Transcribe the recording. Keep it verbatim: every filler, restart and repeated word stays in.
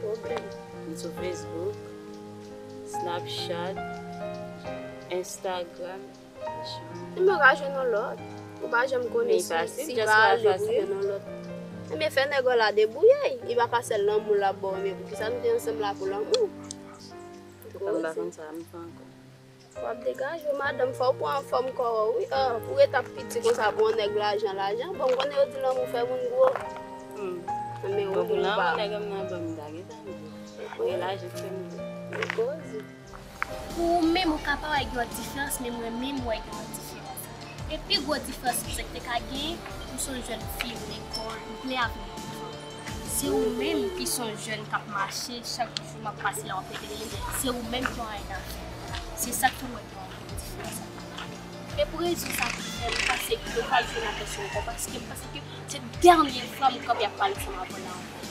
Pwoblèm. M sou Facebook, Snapchat, Instagram. Ebyen, ou ka jwenn yon lòt. Ou pa janm konnen si, si va ale pou jwenn yon lòt. Ebyen, fè nèg la debouye. Li pa ka sèl lanmou l ap ba w, men poukisa nou te ansanm la pou lanmou? Antouka, m pa konn sa m fè ankò. W ap degaje w, madanm, fò w pran fòm kò w, wi. Ah, pou ret ap piti konsa pou yon nèg lajan, lajan. Bon, m konnen yo di lanmou fè moun gwo. Hmm. Men ou, bon, pou lanmou, nèg m nan ban m ta gentan gwo. Mwen gen lajan fè m gwo. Koze. Pou ou menm, ou ka pa wè gen yon diferans, men mwen menm, m wè gen yon diferans. E pi gwo diferans ki te ka genyen, ou se yon jèn fi, ou lekòl, ou vle avni. Se ou menm ki se yon jèn k ap mache, chak jou m ap pase la, w ap repete li, men se ou menm ki yon ayina. Se sa k fè mwen gen yon diferans. E pou rezon sa ki fè m panse ke yo pral jwenn avè sou ankò, paske m panse ke se dènye fwa m kanpe ap pale ansanm avè w la ankò.